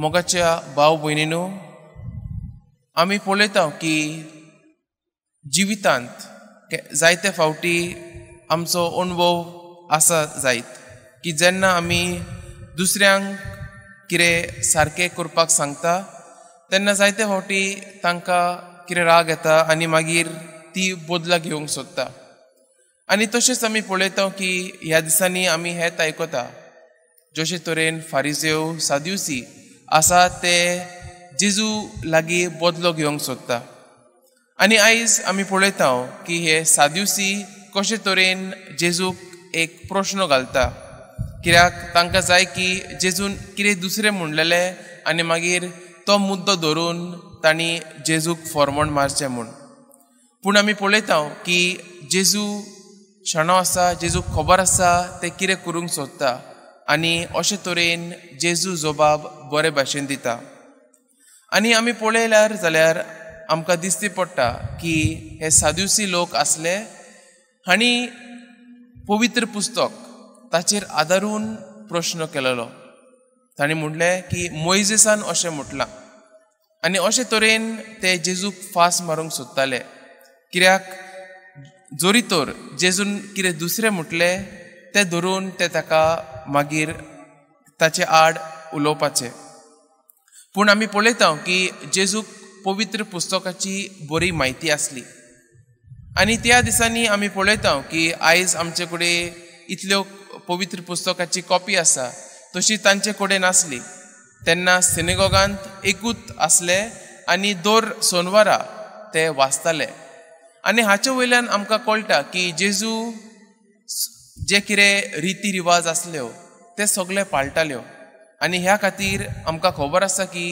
मोगाच्या भाव भयणीनो, आमी पळयता की जिवितांत जायते फावटी आमचो अणभव आसा जायत की जेन्ना आमी दुसऱ्यांक कितें सारकें करपाक सांगता तेन्ना जायते फावटी तांकां कितें राग येता आनी मागीर ती बदला घेवंक सोदता. आनी तशेंच आमी पळयता की ह्या दिसांनी आमी हेंच आयकता, जशे तरेन फारिजेव साद्युसी आसा ते जेजू लागीं बदलो घेवंक सोदता. आनी आयज आमी पळयता की हे साद्युसी कशे तरेन जेजूक एक प्रश्न घालता, कित्याक तांकां जाय की जेजून कितें दुसरें म्हणलेलें आनी मागीर तो मुद्दो धरून तांणी जेजूक फॉर्मण मारचें म्हूण. पूण आमी पळयता की जेजू शाणो आसा, जेजूक खबर आसा ते कितें करूंक सोदता आनी अशे तरेन जेजू जबाब बरे भाशेन दिता. आनी आमी पळयल्यार जाल्यार आमकां दिसती पडटा की हे साद्युसी लोक आसले हांणी पवित्र पुस्तक ताचेर आदारून प्रश्न केलेलो. तांणी म्हणलें की मोयजेसान अशें म्हटलां आनी अशे तरेन ते जेजूक फास मारूंक सोदताले, कित्याक जरी तर जेजून कितें दुसरें म्हटलें तें धरून ते ताका मागीर ताचे आड उलोवपाचें. पूण आमी पळयता की जेजूक पवित्र पुस्तकाची बरी म्हायती आसली आनी त्या दिसांनी आमी पळयता की आयज आमचे कडेन इतल्यो पवित्र पुस्तकाची कॉपी आसा तशी तांचे कडेन नासली. तेन्ना सिनेगॉगांत एकूच आसले आनी दर सोनवारा ते वाचताले. आनी हाचे वयल्यान आमकां कळटा की जेजू जे कितें रिती रिवाज आसल्यो ते सगळे पाळटाल्यो. आनी ह्या खातीर आमकां खबर आसा की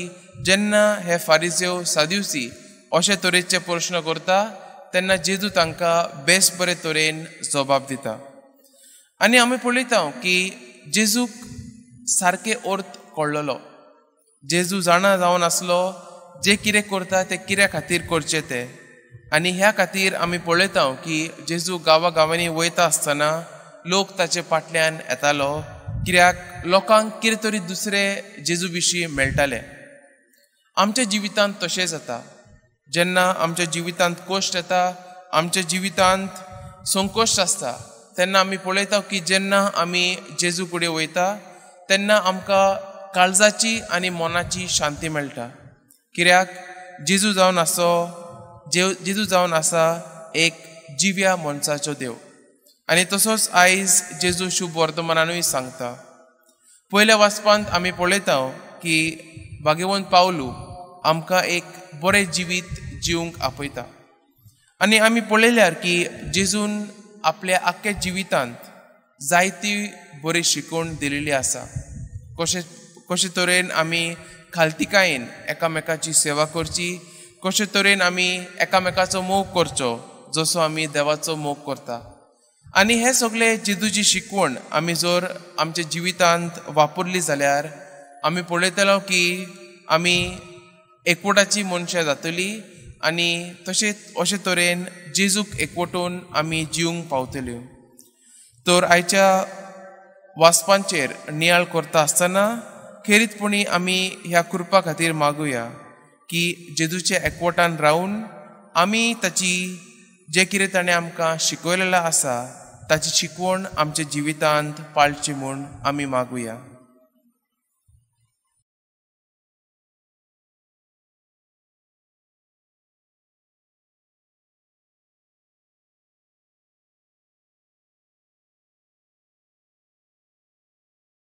जेन्ना हे फारिजेव साद्युसी अशे तरेचे प्रश्न करता तेन्ना जेजू तांकां बेस बरे तरेन जबाब दिता. आनी आमी पळयता की जेजूक सारके अर्थ कळ्ळलो. जेजू जाणा जावन आसलो जे कितें करता तें कित्या खातीर करचें तें. आनी ह्या खातीर आमी पळयता की जेजू गांवा गांवांनी वयता आसतना लोक ताचे फाटल्यान येतालो, कित्याक लोकांक कितें तरी दुसरे जेजू विशीं मेळटाले. आमच्या जिवितांत तशें जाता, जेन्ना आमच्या जिवितांत कश्ट येता, आमच्या जिवितांत संकश्ट आसता तेन्ना आमी पळयता की जेन्ना आमी जेजू कडेन वयता तेन्ना आमकां काळजाची आनी मनाची शांती मेळटा, कित्याक जेजू जावन आसो जेजू जावन आसा एक जिव्या मनशाचो देव. आनी तसोच आयज जेजू शुभ वर्तमानानूय सांगता. पयल्या वाचपांत आमी पळयता की भाग्यवंत पावलू आमकां एक बरें जिवीत जिवंक आपयता. आनी आमी पळयल्यार की जेजून आपल्या आख्ख्या जिवितांत जायती बरी शिकवण दिलेली आसा, कशे कशे तरेन आमी खालतिकायेन एकामेकाची सेवा करची, कशे तरेन आमी एकामेकाचो मोग करचो जसो आमी देवाचो मोग करता. आनी हे सगळे जेजूची शिकवण आमी जर आमच्या जिवितांत वापरली जाल्यार आमी पळयतलो की आमी एकवटाची मनशां जातली आनी तशेंच अशे तरेन जेजूक एकवटून आमी जिवंक पावतल्यो. तर आयच्या वाचपांचेर नियाळ करता आसतना खेरीतपणी आमी ह्या कृपा खातीर मागुया की जेजूच्या एकवटान रावन आमी ताची जे कितें ताणें आमकां शिकयलेलें आसा ताची शिकवण आमच्या जिवितांत पाळची म्हूण आमी मागुया.